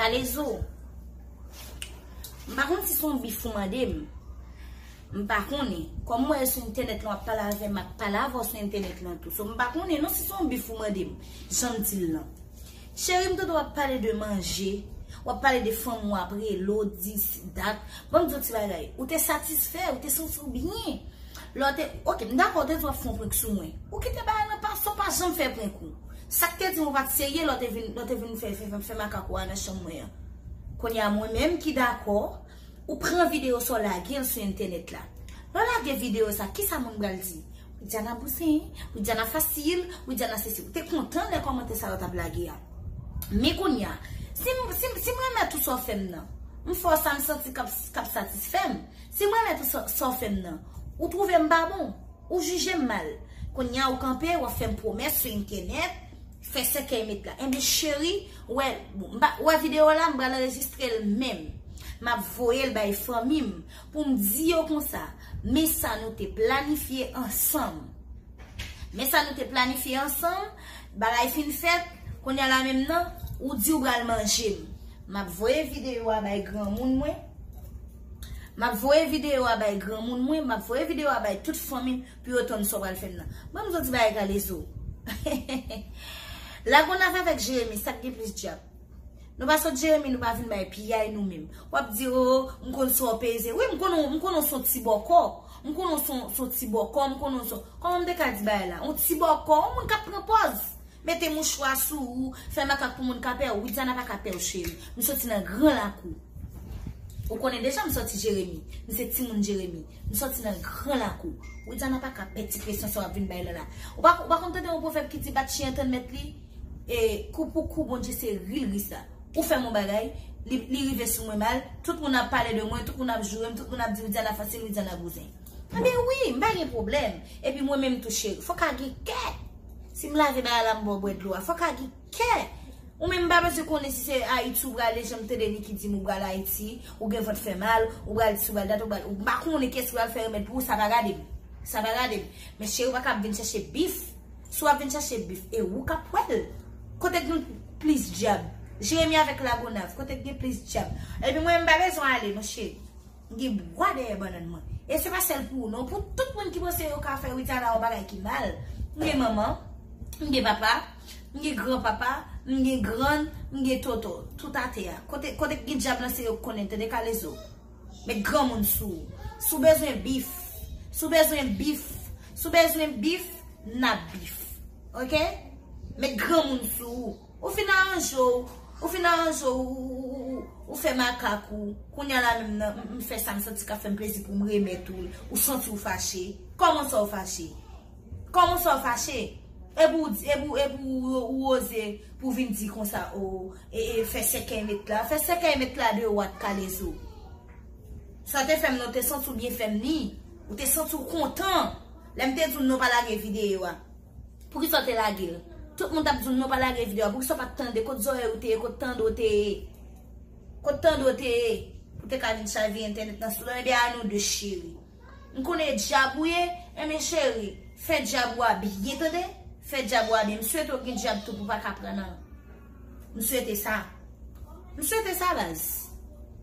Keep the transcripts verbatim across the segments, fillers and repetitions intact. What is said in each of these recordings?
Kalezo, m pa konn si se yon bif ou mande m. M pa konnen. Kòm m wè sou entènèt lan w ap pale avè m, m ap pale avè w sou entènèt lan tou. So, m pa konnen non si se yon bif ou mande m. Jan m di l lan. Cheri, m tande w ap pale de manje, w ap pale de fanm ou ap rele w, dis, dat. Ban m di w ti bagay. Ou te satisfè, ou te santi w byen. Lè w te, oke, m dakò, w te di w ap fè yon prank sou mwen. Ou kite bagay lan pase, w pa janm fè prank ou. Sa k te di m ou pa t serye lè w te vin, lè w te vin fè, fè, fè, fè makak ou a nan chanm mwen an. Kounye a, mwen menm ki dakò, ou pran videyo sa w lage l sou entènèt la. Lè w lage videyo sa, kisa moun pral di? Widiana bouzen, Widiana fasil, Widiana sesi. Ou te kontan lè kòmantè sa yo t ap lage a. Men kounye a, si m, si m, si m renmen tout sa w fè m nan, m fè w sa m santi k ap, k ap satisfè m. Si m renmen tout sa, sa w fè m nan, ou twouve m pa bon, ou jije m mal. Kounye a ou kanpe, w ap fè m pwomès sou entènèt, fè sèkèy met la. Enben cheri, wè, bon, m pa, wè videyo la, m pral anrejistre l menm. M ap voye l bay fanmi m pou m di yo konsa, men sa nou te planifye ansanm. Men sa nou te planifye ansanm, bagay fin fèt, kounye a la menm nan, ou di w pral manje m. M ap voye videyo a bay granmoun mwen. M ap voye videyo a bay granmoun mwen, m ap voye videyo a bay tout fanmi m pou yo tann sa w pral fè m nan. Ban m di w ti bagay Kalezo. Lagonav avèk Jeremi, sa k gen plis djab? Nou pa sot Jeremi, nou pa vin bay piyay nou menm. W ap di, o, m konn sa w peze. Wi, m konnen, m konnen w se yon ti bòkò. M konnen w se yon, se yon ti bòkò, m konnen w se, kòman m te ka di bagay la? Yon ti bòkò, yon moun k ap pran pòz. Mete mouchwa sou ou, fè makak pou moun ka pè w. Widiana pa ka pè w, cheri. M soti nan gran lakou. Ou konnen deja m soti Jeremi. M se timoun Jeremi. M soti nan gran lakou. Widiana pa ka pè ti presyon sa w ap vin bay la la. Ou pa, ou pa konn tande yon pwovèb ki di bat chyen tann mèt li? E kou pou kou, Bondye se ri l ri sa. Ou fè m yon bagay, li, li rive sou mwen mal, tout moun ap pale de mwen, tout moun ap joure m, tout moun ap di Widiana fasil, Widiana bouzen. Enben wi, m pa gen pwoblèm. Epi mwen menm tou cheri, fòk a gen kè. Si m lave bagay la, m ba w bwè dlo a, fòk a gen kè. Ou menm m pa bezwen konnen si se Ayiti ou prale, jan m tande Niki di m ou pral Ayiti, ou gen vant fè mal, ou pral dis, ou pral dat, ou pral, ou m pa konnen kiyès ki pral fè remèd pou ou, sa pa gade m. Sa pa gade m. Men cheri, ou pa ka ap vin chèche bif. Si w ap vin chache bif, e ou k ap wè l. Kote k gen plis djab? Jeremi avèk Lagonav, kote k gen plis djab? Epi mwen, m pa bezwen ale, monchè. M gen bwa dèyè bannann mwen. E se pa sèl pou ou, non. Pou tout moun ki panse yo ka fè Widiana yon bagay ki mal. M gen manman, m gen papa, m gen granpapa, m gen grann, m gen tonton. Tout atè a. Kote, kote k gen djab lan, se yo k konnen, tande Kalezo. Met granmoun sou ou. Si w bezwen bif, si w bezwen bif, si w bezwen bif, n ap bif. Oke? Met granmoun sou ou. Ou fin aranje w, ou fin aranje w, ou, ou, ou, ou, ou fè makak ou. Kounye a la menm nan, m, m fè sa m santi k ap fè m plezi pou m remèt ou l. Ou santi w fache. Kòman sa w fache? Kòman sa w fache? Epi w di, epi w, epi w, ou oze pou vin di konsa, o, e, e, fè sèkèy met la. Fè sèkèy met la de wat Kalezo. Sa w te fè m nan, w te santi w byen fè m ni. Ou te santi w kontan. Lè m te di w non pa lage videyo a. Poukisa w te lage l? Tout moun t ap di w non pa lage videyo a. Poukisa w pa t tande? Kot zòrèy ou te ye? Kot tande w te ye? Kot tande w te ye? Pou te ka vin chavire entènèt nan sou lòrèy de a nou de cheri. M konnen djab ou ye, enben cheri, fè djab ou a byen tande, fè djab ou a byen. M swete w gen djab tou pou w pa ka pran nan. M swete sa. M swete sa, baz.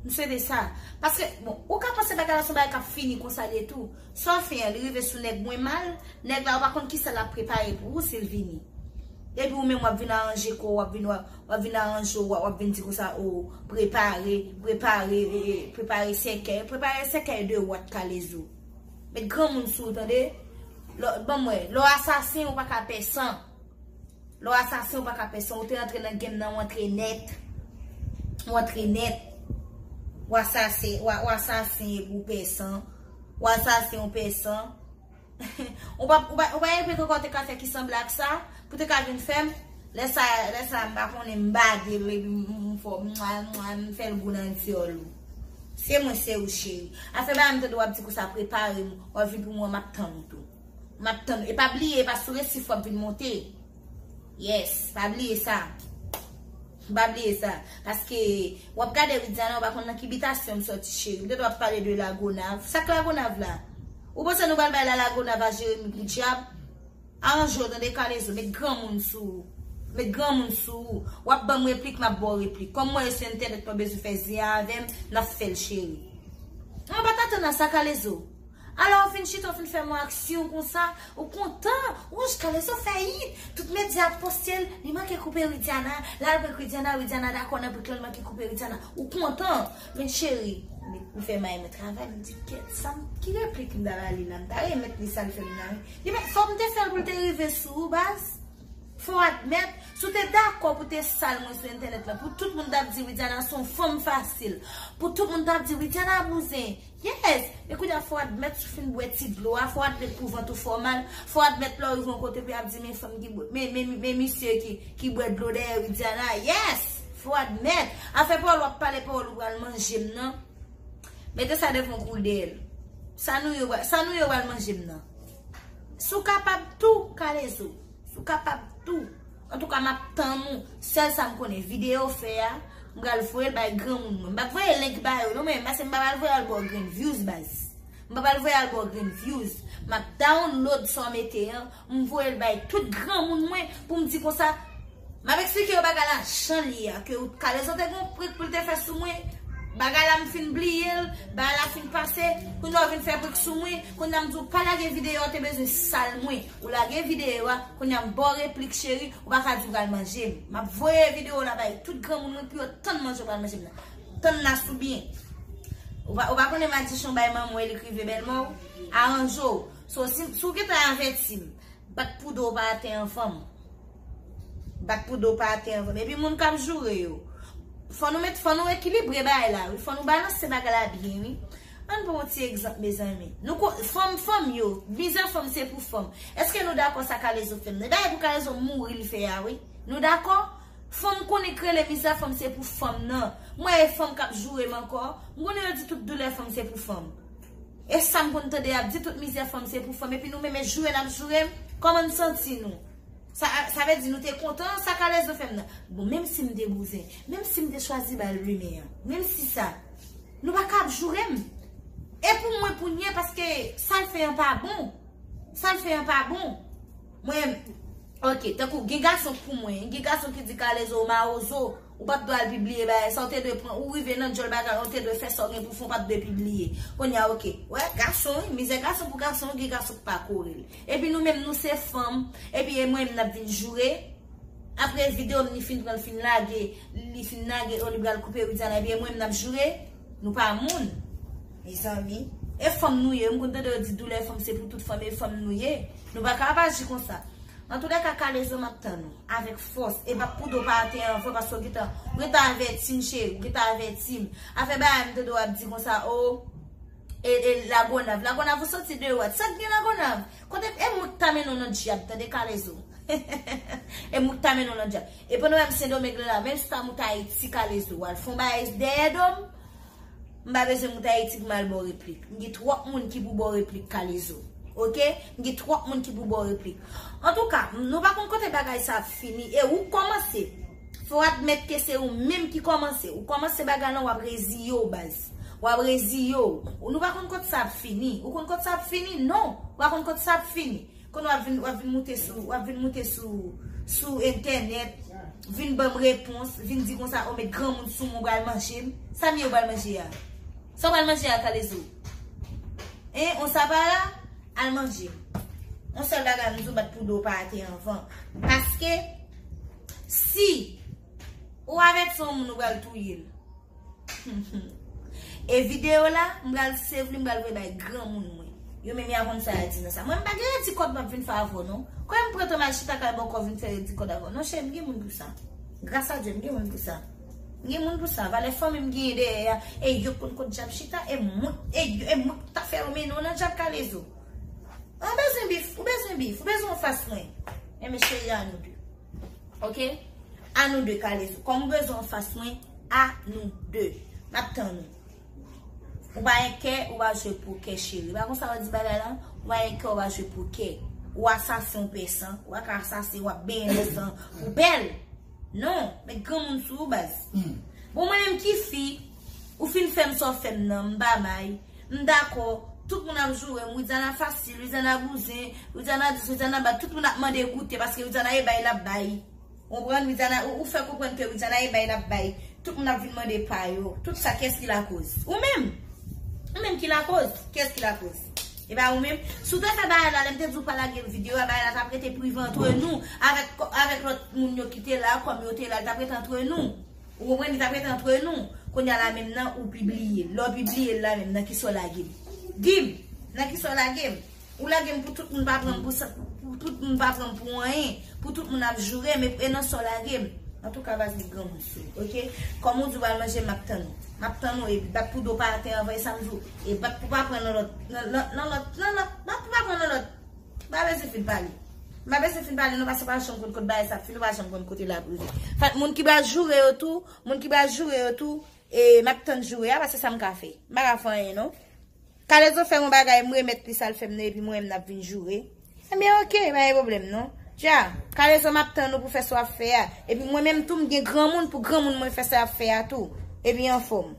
M swete sa. Paske, bon, ou ka panse bagay la se yon bagay k ap fini konsa li ye tou. Sa w fè an, li rive sou nèg mwen mal, nèg la ou pa konn kisa l ap prepare pou ou si l vini. Epi ou menm w ap vin aranje kò w, w ap vin, w ap, w ap vin aranje w, w ap vin di konsa, o, prepare, prepare, e, e, prepare sèkèy, prepare sèkèy de wat Kalezo. Met granmoun sou ou, tande? Lè, ban m wè, lè w asasen, ou pa ka pè san. Lè w asasen, ou pa ka pè san. Ou te antre nan game nan, ou antre nèt. Ou antre nèt. W asasen, w a, w asasen epi w pè san. W asasen, ou pè san. Ou pa, ou pa, ou pa gen pwen ankò te ka fè ki sanble ak sa, pou te ka vin fè m. Lè sa, lè sa, m pa konnen m bade l, epi m, m, m fò, m, m, m fè l gou nan dyòl ou. Se mwen, se ou, cheri. Afè ba m tande w ap di konsa, prepare m, w ap vin pou mwen, m ap tann ou tou. M ap tann ou. E pa bliye, e pa sou resif w ap vin monte. Yes, pa bliye sa. Pa bliye sa. Paske w ap gade Widiana, ou pa konn nan ki bitasyon m sòti, cheri. M te dwe ap pale de Lagonav. Sa k Lagonav la? Ou panse nou pral bay la Lagonav a Jeremi pou dyab? Aranje w tande Kalezo, met granmoun sou ou. Met granmoun sou ou. W ap ban m replik, m ap ba w replik. Kòm mwen sou entènèt, pa bezwen fè zen avè m, n ap fè l cheri. Mwen pa t atann a sa, Kalezo. Alò, ou fin chita, ou fin fè m yon aksyon konsa, ou kontan, ou wè Kalezo fè it, tout medya ap poste l, li manke koupe Widiana, l al pran Widiana, Widiana dakò nan prank lan, li manke koupe Widiana. Ou kontan, men cheri, ou fè may mwen travay, m di, "Kèt, sa m, ki replik m ta ba li la, m ta remèt li sa l fè m nan, wi." Li, men, fò m te fè l pou l te rive sou ou, baz. Fò w admèt, si w te dakò pou te sal mwen sou entènèt lan, pou tout moun t ap di Widiana se yon fanm fasil, pou tout moun t ap di Widiana bouzen, yes, men kounye a fò w admèt si w fin bwè ti dlo a, fò w admèt pou vant ou fè w mal, fò w admèt lè w rive yon kote pou y ap di men fanm ki bwè, men, men, men misye ki, ki bwè dlo dèyè Widiana, yes, fò w admèt. Afè pawòl w ap pale, pawòl ou pral manje m nan, mete sa devan w kou dèyè l. Sa nou yo, sa nou yo pral manje m nan. Si w kapab tou, Kalezo. Si w kapab tou. Antouka, m ap tann ou. Sèl sa m konnen, videyo w fè a, m pral voye l bay granmoun mwen. M p ap voye link ba yo, non, men, paske m pa pral voye al ba w grenn views, baz. M pa pral voye al ba w grenn views. M ap download sa w mete an, m voye l bay tout granmoun mwen pou m di konsa, m ap eksplike yo bagay la jan l ye a, ke Kalezo te gen yon prank pou l te fè sou mwen. Bagay la m fin bliye l, bagay la fin pase, kounye a w vin fè prank sou mwen, kounye a m di w pa lage videyo a, w te bezwen sal mwen. Ou lage videyo a, kounye a m ba w replik cheri, ou pa ka di w pral manje m. M ap voye videyo la bay tout granmoun mwen pou yo tann manje w pral manje m nan. Tann la sou byen. Ou pa, ou pa konnen madichon bay manman w e li k rive bèlmè w? Aranje w. So, si, si w gentan avèti m, bat pou do w pa atè anvan m. Bat pou do w pa atè anvan m. Epi moun k ap joure yo. Fò nou met, fò nou ekilibre bagay la, wi. Fò nou balanse bagay la byen, wi. Ann pran yon ti egzanp, mezanmi. Nou ko, fanm, fanm yo, mizè fanm se pou fanm. Èske nou dakò sa Kalezo fè m nan? E bagay pou Kalezo mouri l fè a, wi. Nou dakò? Fanm konnen k rele mizè fanm se pou fanm nan. Mwen e fanm k ap joure m ankò. M konnen yo di tout doulè fanm se pou fanm. E sa m konn tande y ap di, tout mizè fanm se pou fanm. Epi nou menm e joure n ap joure m. Kòman n santi nou? Sa, sa vle di nou te kontan sa Kalezo fè m nan. Bon, menm si m te bouzen, menm si m te chwazi ba l limen an, menm si sa, nou pa ka ap joure m. E pou mwen pou n ye, paske sa l fè an pa bon. Sa l fè an pa bon. Mwen, ok, tankou gen gason k pou mwen, gen gason ki di Kalezo ou mawozo, ou p ap dwe al pibliye bagay sa, ou te dwe pran, ou rive nan djòl bagay, ou te dwe fè sa w gen pou fè, ou p ap dwe pibliye. Kounye a, ok, wè, gason, wi, mizè gason pou gason, gen gason k pa kore l. Epi nou menm, nou se fanm, epi e mwen menm n ap vin joure. Apre videyo m, li fin pran, li fin lage, li fin lage, o, li pral koupe Widiana, epi e mwen menm n ap joure. Nou pa moun, mezanmi. E fanm nou ye, m konn tande yo di doulè fanm se pou tout fanm, e fanm nou ye. Nou pa ka ap aji konsa. Antoulèka, Kalezo, m ap tann ou avèk fòs. E m ap pou do pa atè anvan, paske w gentan, ou gentan avèti m, cheri, ou gentan avèti m. Afè bagay m tande w ap di konsa, o, e, e Lagonav. Lagonav, ou soti de wòt. Sa k gen Lagonav? Kote, e mwen k ta mennen w nan dyab, tande, Kalezo. E mwen k ta mennen w nan dyab. E pandan w wè m Sendomeng la, menm si w ta moute Ayiti, Kalezo, w al fè yon bagay dèyè do m, m pa bezwen moute Ayiti pou m al ba w replik. M gen twòp moun ki pou ba w replik, Kalezo. Oke? M gen twòp moun ki pou ba w replik. Antouka, nou pa konn kote bagay sa ap fini. E ou k kòmanse. Fò w admèt ke se ou menm ki kòmanse. Ou kòmanse bagay lan, w ap reziye w, baz. W ap reziye w. Ou, nou pa konn kote sa ap fini. Ou konn kote sa ap fini? Non. Ou pa konn kote sa ap fini. Kounye a w ap vin, w ap vin moute sou, w ap vin moute sou, sou entènèt, vin ban m repons, vin di konsa, o, met granmoun sou mwen, ou pral manje m. Sa m ye, ou pral manje a? Sa w pral manje a, Kalezo? Hein, on sa pa la? Al manje m. On sèl bagay m di w, bat pou do w pa atè anvan. Paske, si ou avèti yon moun, ou pral touye l. E videyo la, m pral save li, m pral voye bay granmoun mwen. Yo menm y a konn sa y a di nan sa. Mwen, m pa gen redi kòd m ap vin fè avè w, non. Kòm m pran tan m al chita kay bòkò vin fè redi kòd avè w. Non, cheri, m gen moun pou sa. Gras a Dye, m gen moun pou sa. M gen moun pou sa. Valè fanmi m genyen dèyè a. E yo konn kot dyab chita. E mwen, e yo, e mwen k ta fè yo mennen w nan dyab, Kalezo. Ou bezwen bif, ou bezwen bif, ou bezwen anfas mwen. Enben, cheri, a nou de. Oke? A nou de, Kalezo. Kòm ou bezwen anfas mwen, a nou de. M ap tann ou. Ou pa gen kè, ou pa jwe pokè, cheri. Pa konsa yo di bagay lan? Ou pa gen kè, ou pa jwe pokè. Ou asasen, ou pè san. Ou pa ka asasen, w ap benyen nan san pou bèl. Non, met granmoun sou ou, baz. Bon, mwen menm ki fi, ou fin fè m sa w fè m nan, m pa may. M dakò, tout moun ap joure m, Widiana fasil, Widiana bouzen, Widiana dis, Widiana bat, tout moun ap mande goute, paske Widiana e bay l ap bay. Ou konprann? Widiana, ou, ou fè konprann ke Widiana e bay l ap bay. Tout moun ap vin mande pa yo. Tout sa, kiyès ki lakoz? Ou menm. Ou menm ki lakoz. Kiyès ki lakoz? E pa ou menm. Si w te fè bagay la, lè m te di w pa lage videyo a, bagay la t ap rete prive antre nou, avèk, avèk lòt moun yo ki te la, kòm yo te la, li t ap rete antre nou. Ou konprann? Li t ap rete antre nou. Kounye a la menm nan, ou pibliye l. Lè w pibliye l la menm, nan kisa w lage l? Di m, nan kisa w lage m? Ou lage m pou tout moun pa pran m pou sa, pou tout moun pa pran m pou anyen, pou tout moun ap joure m, e, e nan sa w lage m. Antouka, vas-y, granmoun sou, oke? Kòm ou di w al manje, m ap tann ou. M ap tann ou, epi bat pou do pa atè anvan, e sa m di w. E bat pou pa pran nan lòt, nan, nan, nan lòt, nan lòt, bat pou pa pran nan lòt. M pa bezwen fin pale. M pa bezwen fin pale, non, paske w pa janm konn kote bagay sa ap fini, w pa janm konn kote l ap rive. Fèt, moun ki pral joure yo tou, moun ki pral joure yo tou, e m ap tann joure a, paske sa m ka fè. M pa ka fè anyen, non. Kalezo fè yon bagay, m remèt li sa l fè m nan, epi mwen menm n ap vin joure. Ebyen, oke, pa gen pwoblèm, non. Dja, Kalezo, m ap tann ou pou fè sa w ap fè a. Epi mwen menm tou, m gen granmoun pou granmoun mwen fè sa y ap fè a tou. Epi anfòm.